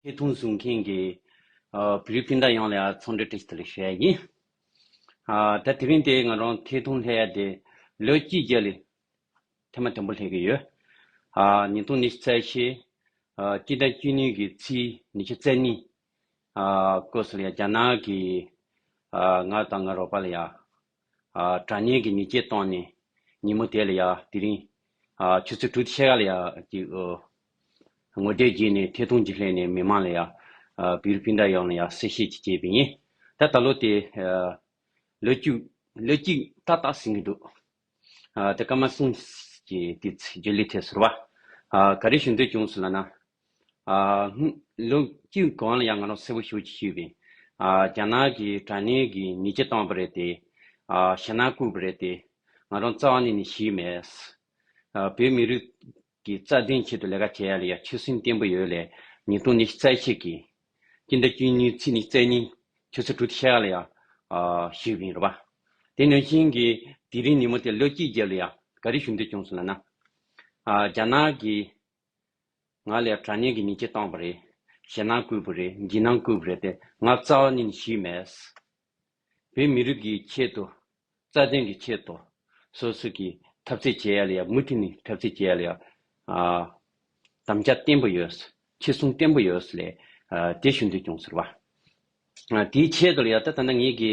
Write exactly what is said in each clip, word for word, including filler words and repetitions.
ཐད་གཏོང་བཟོ་མཁན་གྱི་ཨ་བོད་རིགས་སྤུན་ཟླ་ཡོངས་ལ་ཡང་འཚམས་འདྲི་བཀྲ་ཤིས་བདེ་ལེགས་ཞུ་ཡ་ཡིན། ཨ་ད་དེ་རིང་དེ་ང་རང་ཐད་གཏོང་སླེབས་ཡ་དེ་ལོ་གཅིག་རྗེས་ལ་ཐེངས་མ་དང་པོ་སླེབས་ཀྱི་ཡོད། ཨ་ཉིས་སྟོང་ཉི་ཤུ་རྩ་བཞི་ཨ་སྤྱི་ཟླ་བཅུ་གཉིས་ཀྱི་ཚེས་ཉི་ཤུ་རྩ་གཉིས་ཨ་སྐབས་སུ་ལ་ཡང་རྒྱ་ནག་གི་ཨ་ང་དང་ང་རོགས་པ་ལ་ཡང་ཨ་དྲ་བརྙན་གྱི་ཉེས་ཆད་བཏང་ནས་ཉིན་མོ་དེ་ལ་ཡང་དེ་རིང་ཨ་ཆུ་ཚོད་དྲུག་དང་ཕྱེད་ཀ་ལ་ཡང་ཅིག་ཨོ་ངོ་དེབ་བརྒྱུད་ནས་ཐད་གཏོང་ཅིག་སླེབས་ནས་མི་མང་ལ་ཡང་ཨ་བོད་རིགས་སྤུན་ཟླ་ཡོངས་ལ་ཡང་གསལ་བཤད་ཅིག་བྱས་པ་ཡིན། ད་ད་ལོ་དེ་ཨ་ལོ་གཅིག་ལོ་གཅིག་ཏག་ཏག་ཟིན་གྱི་འདུག་ཨ་དེ་སྐར་མ་གསུམ་གྱི་དུས་ཚོད་རྒྱུན་ལས་ཐད་ཟེར་བ། ཨ་ག་རེ་ཞུ་འདོད་བྱུང་ཟེར་ལབ་ན། ཨ་ཧུམ། ལོ་གཅིག་གོང་ལ་ཡང་ང་རང་གསལ་པོ་ཞེ་པོ་ཅིག་ཞུས་པས། ཨ་རྒྱ་ནག་གིས་དྲ་བརྙན་གྱི་ཉེས་ཆད་བཏང་བ་རེད་དེ། ཨ་ཞེད་སྣང་བསྐུལ་བ་རེད་དེ། ང་རང་རྩ་བ་ཉིད་ནས་ཞུས་མེད། ཨ་བོད་མི་རིགས་ཀྱི་རྩ་དོན་ཆེད་དུ་ལས་ཀ་བྱེད་ཡ་ལ་ཡང་ཆོད་སེམས་བརྟན་པོ་ཡོད་ལས། ཉིས་སྟོང་ཉི་ཤུ་རྩ་བཞི་གི་སྤྱི་ཟླ་བཅུ་གཉིས་ཚེས་ཉི་ཤུ་རྩ་གཉིས་ཆུ་ཚོད་དྲུག་དང་ཕྱེད་ཀ་ལ་ཡང་ཨ་ཞུས་པ་ཡིན་རེད་པ། དེ་ནང་བཞིན་གྱི་དེ་རིང་ཉིན་མོ་དེ་ལོ་གཅིག་རྗེས་ལ་ཡང་ག་རེ་ཞུ་འདོད་བྱུང་ཟེར་ལབ་ན། ཨ་རྒྱ་ནག་གིས་ང་ལ་དྲ་བརྙན་གྱི་ཉེས་ཆད་བཏང་བ་རེད། ཞེད་སྣང་བསྐུལ་བ་རེད། འཇིགས་སྣང་བསྐུལ་བ་རེད་དེ་ང་རྩ་བ་ཉིད་ནས་ཞུས་མེད། བོད་མི་རིགས་ཀྱི་ཆེད་དུ། རྩ་དོན་གྱི་ཆེད་དུ། སོ་སོ་གི་འཐབ་རྩོད་བྱེད་ཡ་ལ་ཡང་མུ་མཐུད་ནས་འཐབ་རྩོད་བྱེད་ཡ་ལ་ཡང་ཨ་དམ་བཅའ་བརྟན་པོ་ཡོད། ཆོད་སེམས་བརྟན་པོ་ཡོད་ལས་ཨ་དེ་ཞུ་འདོད་བྱུང་ཟེར་བ། ཨ་དེའི་ཆེད་དུ་ལ་ཡང་ད་ད་ལྟ་ངེད་ཀྱི་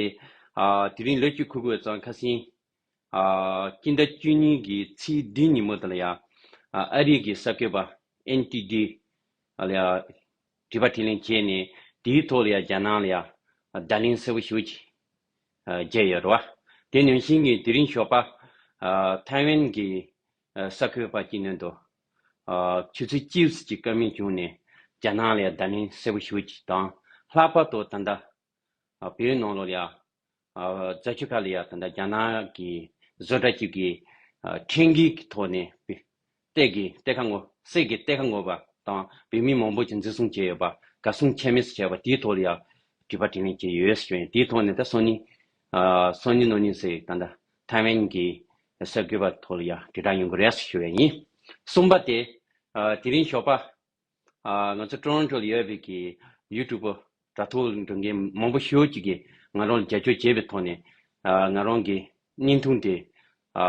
ཨ་དེ་རིང་ལོ་གཅིག་འཁོར་དགོས་ཙང་ཁ་སང་། ཨ་སྤྱི་ཟླ་བཅུ་གཉིས་ཀྱི་ཚེས་བདུན་ཉིན་མོ་དེ་ལ་ཡང་ཨ་ཨ་རི་གི་གསར་འགོད་པ་ཨེན་ཊི་ཌི་ལ་ཡང་དྲི་བ་དྲིས་ལན་བྱས་ནས་དེའི་ཐོག་ལ་ཡང་རྒྱ་ནག་ལ་ཡང་བརྡ་ལན་གསལ་པོ་ཞེ་པོ་ཅིག་བརྒྱབ་ཡོད་རེད་བ། དེ་ནང་བཞིན་གྱི་དེ་རིང་ཞོགས་པ་ཨ་ཐའེ་ཝན་གྱི་ཨ་གསར་འགོད་པ་གཅིག་ནས་འདུག་ཨ་ཆུ་ཚོད་གཅིག་ཙམ་གྱི་སྐར་མའི་གཞུག་ནས་རྒྱ་ནག་ལ་ཡང་བརྡ་ལན་གསལ་པོ་ཞེ་པོ་ཅིག་དང་། ལྷག་པར་དུ་ད་ལྟ་ཨ་བོད་ནང་ལོགས་ལ་ཡང་ཨ་རྫ་ཆུ་ཁ་ལ་ཡ་ད་ལྟ་རྒྱ་ནག་གི་བཟོ་གྲྭ་གཅིག་གིས་ཨ་ཁྲིམས་འགལ་གྱི་ཐོག་ནས་པའི་གཏེར་གྱི་གཏེར་ཁ་ངོ་གསེར་གྱི་གཏེར་ཁ་ངོ་བ་དང་བོད་མི་མང་པོ་ཅིག་འཛིན་བཟུང་བྱས་ཡོད་པ། གར་སོང་ཆ་མེད་བྱས་པ་དེའི་ཐོག་ལ་ཡ་དྲི་བ་དྲིས་ལན་བྱས་ཡོད་ཟེར་ཞུ་ཡིན། དེའི་ཐོག་ནས་ད་སང་ཉིན་ཨ་སང་ཉིན་གནངས་ཉིན་ཟེར་ད་ལྟ་ཐའེ་ཝན་གྱི་གསར་འགོད་པ་ཐོག་ལ་ཡ་དྲིལ་བསྒྲགས་ཡོང་གི་རེད་ཟེར་ཞུ་ཡ་ཡིན། གསུམ་པ་དེ་ཨ་དེ་རིང་ཞོགས་པ། ཨ་ང་ཚོ་ཊོ་རོན་ཊོ་ལ་ཡོད་པའི་གི་ཡུ་ཊུབ་དྲ་ཐོག་འགྲོ་མཁན་མང་པོ་ཞེ་པོ་ཅིག་གིས་ང་རང་ལ་རྒྱབ་སྐྱོར་བྱས་པའི་ཐོག་ནས། ཨ་ང་རང་གི་བརྙན་ཐུང་དེ་ཨ་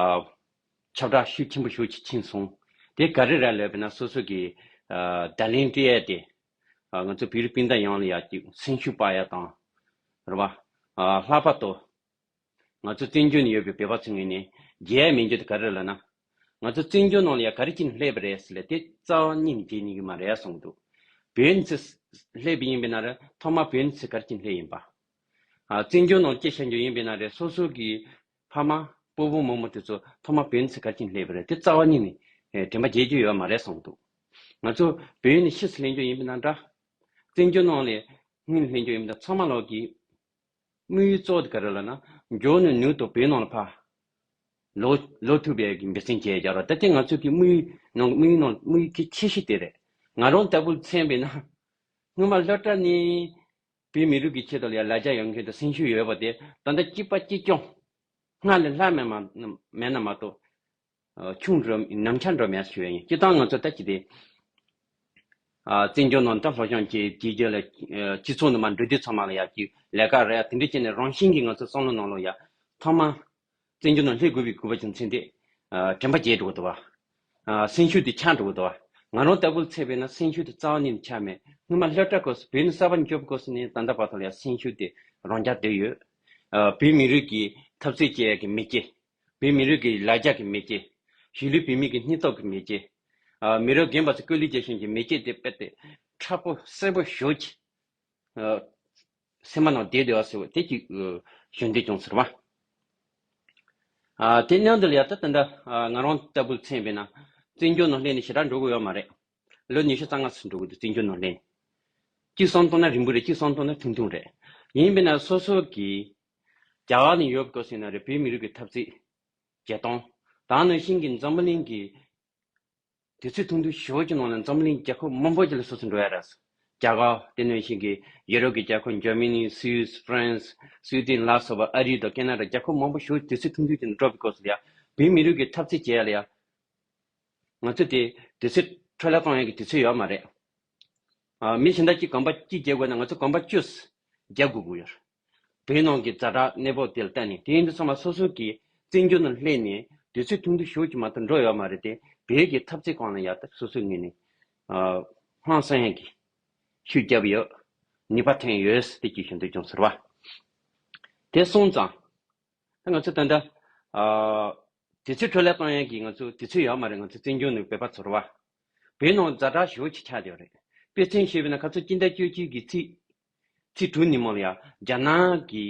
ཁྱབ་བསྒྲགས་ཤུགས་ཆེན་པོ་ཞེ་པོ་ཅིག་ཕྱིན་སོང་། དེ་ག་རེ་རེད་ལབ་པ་ན་སོ་སོ་གི་ཨ་བརྡ་ལན་སྤྲད་ཡ་དེ། ཨ་ང་ཚོ་བོད་རིགས་སྤུན་ཟླ་ཡོངས་ལ་ཡ་ཅིག་སེམས་ཤུགས་སྤར་ཡ་དང་། རེད་བ། ཨ་ལྷག་པར་དུ། ང་ཚོ་བཙན་བྱོལ་ནང་ཡོད་པའི་བོད་པ་ཚོའི་ངོས་ནས་བརྗེད་ཡ་མེད་རྒྱུ་དེ་ག་རེ་ལབ་ན། ང་ཚོ་བཙན་བྱོལ་ནང་ལ་ཡ་ག་རེ་བྱས་ནས་སླེབས་པ་རེད་ཟེར་ལབ་དེ་རྩ་བ་ཉིད་ནས་བརྗེད་ཉན་གྱི་མ་རེད་གསུངས་འདུག་བོད་ནས་སླེབས་པ་ཡིན་པས་ན་རེད། ཐོག་མར་བོད་ནས་ག་རེ་བྱས་ནས་སླེབས་ཡིན་པ། ཨ་བཙན་བྱོལ་ནང་སྐྱེས་ཤར་རྒྱུ་ཡིན་པས་ན་རེད། སོ་སོ་གི་ཕ་མ་སྤོ་བོ་རྨོ་མོ་དེ་ཚོ་ཐོག་མར་བོད་ནས་ག་རེ་བྱས་ནས་སླེབས་པ་རེད། དེ་རྩ་བ་ཉིད་ནས་དྲན་པ་བརྗེད་རྒྱུ་ཡོད་མ་རེད་གསུངས་འདུག་ང་ཚོ་བོད་ནས་ཕྱིས་སུ་སླེབས་རྒྱུ་ཡིན་པས་ན་འདྲ། བཙན་བྱོལ་ནང་ལ་སྔོན་སླེབས་རྒྱུ་ཡིན་པས་ན་ཚང་མ་ལོག་གི་དམིགས་ཡུལ་གཙོ་བོ་དེ་ག་རེ་ལབ་ན། མགྱོགས་ནས་མྱུར་དུ་བོད་ནང་ལ་ཕར་ལོག་ལོག་ཐུབ་པའི་གི་འབད་བརྩོན་བྱས་རྒྱག་རོགས། ད་ལྟ་ང་ཚོ་གི་དམིགས་ཡུལ་ནང་དམིགས་ཡུལ་ནང་དམིགས་ཡུལ་གལ་ཆེ་ཤོས་དེ་རེད། ང་རང་ལྟ་བུ་མཚོན་པས་ན། སྔོན་མ་སློབ་གྲྭ་ནས་བོད་མི་རིགས་ཀྱི་ཆེད་དུ་ལ་ཡ་ལ་རྒྱ་ཡོད་མཁན་དང་སེམས་ཤུགས་ཡོད་པ་དེ་ད་ལྟ་གཅིག་པ་གཅིག་རྐྱང་སྔར་ལས་ལྷག་མེད་མ་མེད་ན་མ་གཏོགས། ཨ་ཆུང་འགྲོ་ནམ་ཆ་འགྲོ་མེད་ཞུ་ཡ་ཡིན། སྤྱིར་བཏང་ང་ཚོ་ལྟ་ཅི་སྟེ། ཨ་བཙན་བྱོལ་ནང་ད་སློབ་སྦྱོང་བྱེད་བྱེད་རྒྱུ་ལ་ཨ་སྤྱི་ཚོགས་ནང་མ་འགྲོ་དུས་ཚང་མ་ལ་ཡ་གི་ལས་ཀ་རེད། དེ་འདྲ་བྱས་ནས་རང་བཞིན་གྱིས་ང་ཚོ་བསམ་བློ་ནང་ལ་ཡ་ཐོག་མ་བཙན་བྱོལ་ནང་སླེབས་དགོས་པའི་དགོས་པ་ཅིག་མཚོན་ཏེ། ཨ་དྲན་པ་བརྗེད་འགྲོ་གི་འདུག་བ། ཨ་སེམས་ཤུགས་དེ་ཆག་འགྲོ་གི་འདུག་བ། ང་རང་ལྟ་བུ་ཚད་པས་ན་སེམས་ཤུགས་དེ་རྩ་བ་ཉིད་ནས་ཆག་མེད། སྔོན་མ་སློབ་གྲྭ་སྐབས་སུ་བོད་ནས་གསར་པ་འབྱོར་བའི་སྐབས་སུ་ནས་ད་ལྟ་བར་དུ་ལ་ཡ་སེམས་ཤུགས་དེ་རང་འཇགས་བསྡད་ཡོད། ཨ་བོད་མི་རིགས་ཀྱི་འཐབ་རྩོད་བྱེད་ཡ་གི་མེ་ལྕེ། བོད་མི་རིགས་ཀྱི་ལ་རྒྱ་གི་མེ་ལྕེ། གཞིས་ལུས་བོད་མི་གི་སྙིང་སྟོབས་ཀྱི་མེ་ལྕེ། ཨ་མི་རབས་རྒན་པ་ཚོ་སྐུ་ལུས་རྒྱལ་ཞིང་གི་མེ་ལྕེ་དེ་དཔེ་དེ་མཁྲེགས་པོ་གསལ་པོ་ཞེ་པོ་ཅིག་ཨ་སེམས་པ་ནང་བསྡད་བསྡད་པ་ཟེར་བ་དེ་ཅིག་ཨ་ཞུ་འདོད་བྱུང་ཟེར་བ། ཨ་དེ་མཉམ་དུ་ལ་ཡ་ད་ད་ལྟ་ཨ་ང་རང་ལྟ་བུ་མཚོན་པས་ན་བཙན་བྱོལ་ནང་སླེབས་ནས་ཞེ་དྲག་འགྲོ་གི་ཡོད་མ་རེད། ལོ་ཉི་ཤུ་རྩ་ལྔ་ཙམ་འགྲོ་གི་འདུག་བཙན་བྱོལ་ནང་སླེབས་ནས། གཅིག་བསམ་བཏང་ན་རིང་པོ་རེད། གཅིག་བསམ་བཏང་ན་ཐུང་ཐུང་རེད། ཡིན་པས་ན་སོ་སོ་གི་རྒྱ་གར་ནས་ཡོད་པའི་སྐབས་སུ་ཡིན་ན་རེད། བོད་མི་རིགས་ཀྱི་འཐབ་རྩོད་བྱེད་སྟངས་དང་ནང་བཞིན་གྱི་འཛམ་བུ་གླིང་གི་དུས་ཚོད་ཐུང་ཐུང་ཞེ་པོ་ཅིག་ནང་ལ་འཛམ་བུ་གླིང་རྒྱལ་ཁབ་མང་པོ་ཅིག་ལ་སོ་སོ་འགྲོ་ཡ་རེད། རྒྱ་གར་དེ་ནང་བཞིན་གྱི་ཡུ་རོབ་ཀྱི་རྒྱལ་ཁབ་འཇར་མ་ནི། སུད་སི། ཧྥ་རན་སི། སུའེ་ཏེན་ལ་སོགས་པ། ཨ་རི་དང་ཁེ་ན་ཌ། རྒྱལ་ཁབ་མང་པོ་ཞེ་པོ་དུས་ཚོད་ཐུང་ཐུང་ཅིག་ནང་འགྲོ་བའི་སྐབས་སུ་ཡ་བོད་མི་རིགས་ཀྱི་འཐབ་རྩོད་བྱེད་ཡ་ལ་ཡ། ང་ཚོ་དེ་དུས་ཚོད་འཕྲོ་བརླག་གཏོང་ཡ་གི་དུས་ཚོད་ཡོད་མ་རེད། ཨ། མི་གཞན་དག་གིས་གོམ་པ་གཅིག་རྒྱག་དགོས་ན་ང་ཚོ་གོམ་པ་བཅུ་རྒྱག་དགོས་ཀྱི་ཡོད། བོད་ནང་གི་ཛ་དྲག་གནས་བབ་དེ་ལ་བལྟས་ནས། དེ་ཡིན་དུས་ཙམ་པ་སོ་སོ་གི་བཙན་བྱོལ་ནང་སླེབས་ནས་དུས་ཚོད་ཐུང་ཐུང་ཞིག་མ་གཏོགས་འགྲོ་ཡོད་མ་རེད་དེ། བོད་ཀྱི་འཐབ་རྩོད་སྒང་ལ་ཡ་ད་སོ་སོའི་ངོས་ནས། ཨ། ཧང་སང་ཡག་གི་ཤུགས་བརྒྱབ་ཡོད། ནུས་པ་ཐོན་ཡོད་ཟེར་དེ་ཅིག་ཞུ་འདོད་བྱུང་ཟེར་བ། དེ་སོང་ཙང་། ད་ང་ཚོ་ད་ལྟ། ཨ། དུས་ཚོད་འཕྲོ་བརླག་གཏོང་ཡག་གི་ང་ཚོ་དུས་ཚོད་ཡོད་མ་རེད། ང་ཚོ་བཙན་བྱོལ་ནང་བོད་པ་ཚོར་བ། བོད་ནང་ཛ་དྲག་ཞེ་པོ་ཅིག་ཆགས་བསྡད་ཡོད་རེད། དཔེ་མཚོན་བཤད་པ་ཡིན་ན་ཁ་སང་སྤྱི་ཟླ་བཅུ་གཅིག་གི་ཚེས། ཚེས་དྲུག་ཉིན་མོ་ལ་ཡ་རྒྱ་ནག་གི་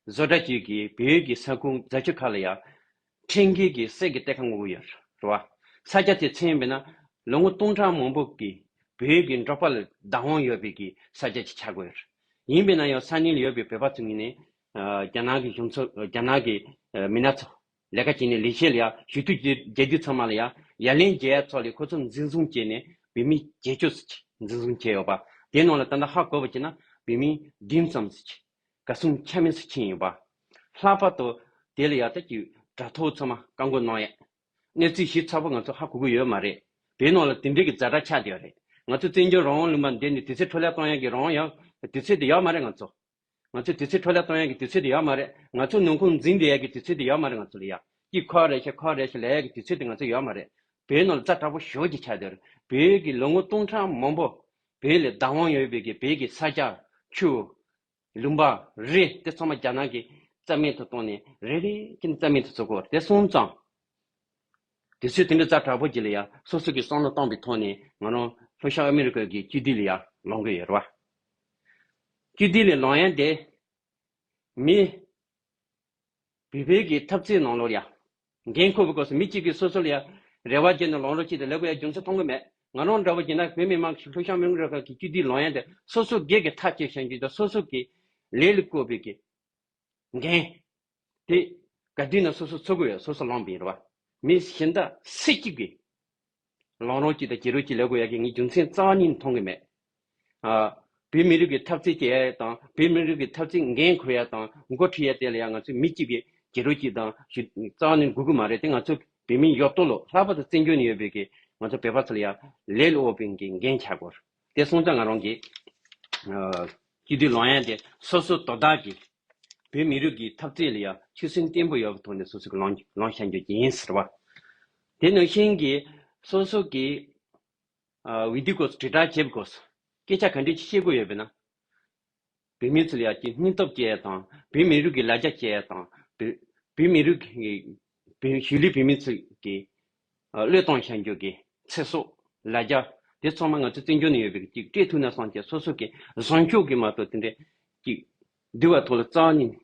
བཟོ་གྲྭ་ཅིག་གིས་བོད་ཀྱི་ས་ཁུངས་རྫ་ཆུ་ཁ་ལ་ཡ་ཁྲིམས་འགལ་གྱི་གསེར་གྱི་གཏེར་ཁ་བརྔོགས་ཀྱི་ཡོད་རེད་བ། ས་ཆ་དེ་མཚོན་པ་ཡིན་ན་ལོ་ངོ་སྟོང་ཕྲག་མང་པོ་གི་བོད་ཀྱི་འབྲོག་པ་ལ་བདག་དབང་ཡོད་པའི་གི་ས་ཆ་ཅིག་ཆགས་ཀྱི་ཡོད་རེད། ཡིན་པ་ཡིན་ན་ཡང་ས་གནས་ལ་ཡོད་པའི་བོད་པ་ཚོ་ངོས་ནས། ཨ། རྒྱ་ནག་གི་གཞུང་ཚབ། རྒྱ་ནག་གི། ཨ། མི་སྣ་ཚོ། ལས་ཀ་བྱེད་ནས་ལས་བྱེད་ལ་ཡ་ཞུ་གཏུག་བྱེད་བྱེད་དུས་ཚང་མ་ལ་ཡ་ཡ་ལན་རྒྱག་ཡ་ཚོ་ལ་ཁོ་ཚོ་འཛིན་བཟུང་བྱས་ནས་བོད་མི་བརྗེ་སྤྱོད་ཟེར་ཅིག་འཛིན་བཟུང་བྱས་ཡོད་པ། དེ་ནང་ལ་ད་ལྟ་ཧ་གོ་བ་བྱས་ན་བོད་མི་བདུན་ཙམ་ཟེར་ཅིག་ག་སུམ་ཆ་མེད་ཟེར་ཕྱིན་ཡོད་པ། ལྷག་པར་དུ་དེ་ལ་ཡ་ད་ཅིག་དྲ་ཐོག་ཚང་མ་བཀག་འགོག་གནང་ཡ། གནས་ཚུལ་ཞིབ་ཚགས་པོ་ང་ཚོ་ཧ་གོ་གི་ཡོད་མ་རེད། བོད་ནང་ལ་དེ་འདྲའི་གི་ཛ་དྲག་ཆགས་བསྡད་ཡོད་རེད། ང་ཚོ་བཙན་བྱོལ་རང་དབང་ལུང་པ་འདི་ནས་དུས་ཚོད་འཕྲོ་བརླག་གཏོང་ཡ་གི་རང་དབང་ཡ་དུས་ཚོད་དེ་ཡོད་མ་རེད་ང་ཚོ། ང་ཚོས་དུས་ཚོད་འཕྲོ་བརླག་གཏོང་ཡག་གི་དུས་ཚོད་དེ་ཡོད་མ་རེད། ང་ཚོ་ནང་ཁུལ་འཛིང་བསྡད་ཡག་གི་དུས་ཚོད་དེ་ཡོད་མ་རེད། ང་ཚོ་ལ་ཡ་གཅིག་ཁོ་རེད་ཤག་ཁོ་རེད་ཤག་ལབ་ཡག་གི་དུས་ཚོད་དེ་ང་ཚོ་ཡོད་མ་རེད། བོད་ནང་ལ་ཛ་དྲག་པོ་ཞེ་པོ་ཅིག་ཆགས་བསྡད་ཡོད་རེད། བོད་ཀྱི་ལོ་ངོ་སྟོང་ཕྲག་མང་པོ་བོད་ལ་བདག་དབང་ཡོད་པའི་གི་བོད་ཀྱི་ས་ཆ། ཆུ། ལུང་པ། རི་དེ་ཚང་མ་རྒྱ་ནག་གིས་རྩ་མེད་དུ་བཏང་ནས་རེ་རེ་བཞིན་རྩ་མེད་དུ་བཟོ་གི་ཡོད་རེད། དེ་སོང་ཙང་། དུས་ཚོད་དེ་འདྲ་ཛ་དྲག་པོ་ཅིག་ལ་ཡ་སོ་སོ་གིས་བསམ་བློ་བཏང་པའི་ཐོག་ནས་ང་རང་ལྷོ་ཤར་ཨ་མི་རི་ཀ་གི་སྤྱི་འཐུས་ལ་ཡ་ལངས་ཀྱི་ཡོད་རེད་བ། སྤྱི་འཐུས་ལ་ལངས་ཡ་དེ་མི་བོད་པའི་གི་འཐབ་རྩོད་ནང་ལོགས་ལ་ཡ་འགན་འཁུར་བའི་སྐབས་སུ་མི་གཅིག་གིས་སོ་སོ་ལ་ཡ་རེ་བ་བརྒྱབ་ནས་ལངས་རོགས་གྱིས་དེ་ལབ་དགོས་ཡ་རྒྱུ་མཚན་མཐོང་གི་མེད། ང་རང་འདྲ་བོ་བྱས་ན་བོད་མི་མང་གིས་ལྷོ་ཤར་ཨ་མི་རི་ཀ་གི་སྤྱི་འཐུས་ལངས་ཡ་དེ་སོ་སོ་སྒེར་གྱི་ཐག་བཅད་བཞག་རྒྱུ་དང་སོ་སོ་གི་ལས་ལ་བཀོད་པའི་གི་འགན་དེ་ག་དུས་ན་སོ་སོ་འཚོལ་དགོས་ཡོད། སོ་སོ་ལངས་པ་ཡིན་རེད་བ། མི་གཞན་དག་སུ་གཅིག་གིས་ལངས་རོགས་གྱིས་དང་བྱེད་རོགས་གྱིས་ལབ་དགོས་ཡ་གི་ངས་རྒྱུ་མཚན་རྩ་བ་ཉིད་ནས་མཐོང་གི་མེད། ཨ། བོད་མི་རིགས་ཀྱི་འཐབ་རྩོད་བྱེད་ཡ་དང་བོད་མི་རིགས་ཀྱི་འཐབ་རྩོད་འགན་འཁུར་ཡ་དང་འགོ་ཁྲིད་ཡ་དེ་ལ་ཡང་ང་ཚོས་མི་གཅིག་གིས་བྱེད་རོགས་གྱིས་དང་ཞུ་རྩ་བ་ནས་དགོས་ཀྱི་མ་རེད་དེ། ང་ཚོ་བོད་མི་ཡོད་དོ་ལོ་ལྷག་པར་དུ་བཙན་བྱོལ་ནས་ཡོད་པའི་གི་ང་ཚོ་བོད་པ་ཚོ་ལ་ཡང་ལས་ལ་དབང་བའི་གི་འགན་ཆགས་དགོས་རེད། དེ་སོང་ཙང་ང་རང་གིས་ཨ། སྤྱི་འཐུས་ལངས་ཡ་དེ་སོ་སོ་དོ་བདག་གིས་བོད་མི་རིགས་ཀྱི་འཐབ་རྩོད་ལ་ཡང་ཆོད་སེམས་བརྟན་པོ་ཡོད་པའི་ཐོག་ནས་སོ་སོ་གི་ལངས་ལངས་བཞག་རྒྱུ་ཡིན་ཟེར་བ། དེ་ནང་བཞིན་གྱི་སོ་སོ་གི་ཨ། འོས་བསྡུ་སྐོར་དྲིལ་བསྒྲགས་བྱེད་པའི་སྐོར་སྐད་ཆ་ག་འདྲ་ཞིག་བཤད་དགོས་ཡོད་པས་ན། བོད་མི་ཚོ་ལ་ཡ་གི་སྙིང་སྟོབས་སྐྱེད་ཡ་དང་བོད་མི་རིགས་ཀྱི་ལ་རྒྱ་སྐྱེད་ཡ་དང་བོད་བོད་མི་རིགས་ཀྱི་བོད་གཞིས་ལུས་བོད་མི་ཚོ་གི་ཨ། བློས་གཏོང་བྱ་རྒྱུ་གི་ཚེ་སྲོག་ལ་རྒྱ་དེ་ཚང་མ་ང་ཚོ་བཙན་བྱོལ་ནས་ཡོད་པའི་གཅིག་སྤྲད་ཐུབ་ན་བསམ་སྟེ་སོ་སོ་གི་བཟང་སྤྱོད་ཀྱི་མ་གཏོགས་དེ་འདྲའི་གཅིག་འདུལ་བ་ཐོག་ལ་རྩ་བ་ནས་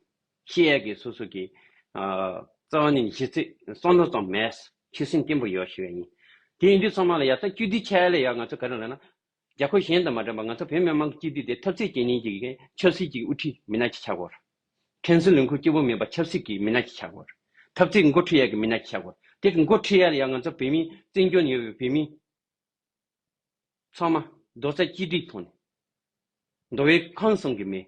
བཤད་ཡ་གི་སོ་སོ་གི་ཨ། རྩ་བ་ནས་གཞི་རྩའི་བསམ་བློ་ཙམ་མེད། ཆོད་སེམས་བརྟན་པོ་ཡོད་ཞུ་ཡ་ཡིན། དེ་ཡིན་དུས་ཚང་མ་ལ་ཡ་ད་སྤྱི་འཐུས་ཆགས་ཡ་ལ་ཡ་ང་ཚོ་ག་རེ་ལབ་ན། རྒྱལ་ཁབ་གཞན་དང་མ་འདྲ་བར་ང་ཚོ་བོད་མི་མང་གི་སྤྱི་འཐུས་དེ་འཐབ་རྩོད་བྱེད་མཁན་གྱི་ཆབ་སྲིད་ཀྱི་དབུ་ཁྲིད་མི་སྣ་ཅིག་ཆགས་དགོས་རེད། ཕྲན་ཚེགས་ལས་འགུལ་སྐྱིད་པོ་མེད་པ་ཆབ་སྲིད་ཀྱི་མི་སྣ་ཅིག་ཆགས་དགོས་རེད། འཐབ་རྩོད་འགོ་ཁྲིད་ཡ་གི་མི་སྣ་ཅིག་ཆགས་དགོས་རེད། དེ་གི་འགོ་ཁྲིད་ཡ་ལ་ཡང་ང་ཚོ་བོད་མི་བཙན་བྱོལ་ནས་ཡོད་པའི་བོད་མི་ཚང་མ་རྡོག་རྩ་གཅིག་སྒྲིལ་ཐོག་ནས་མདོ་དབུས་ཁམས་གསུམ་གྱི་མི་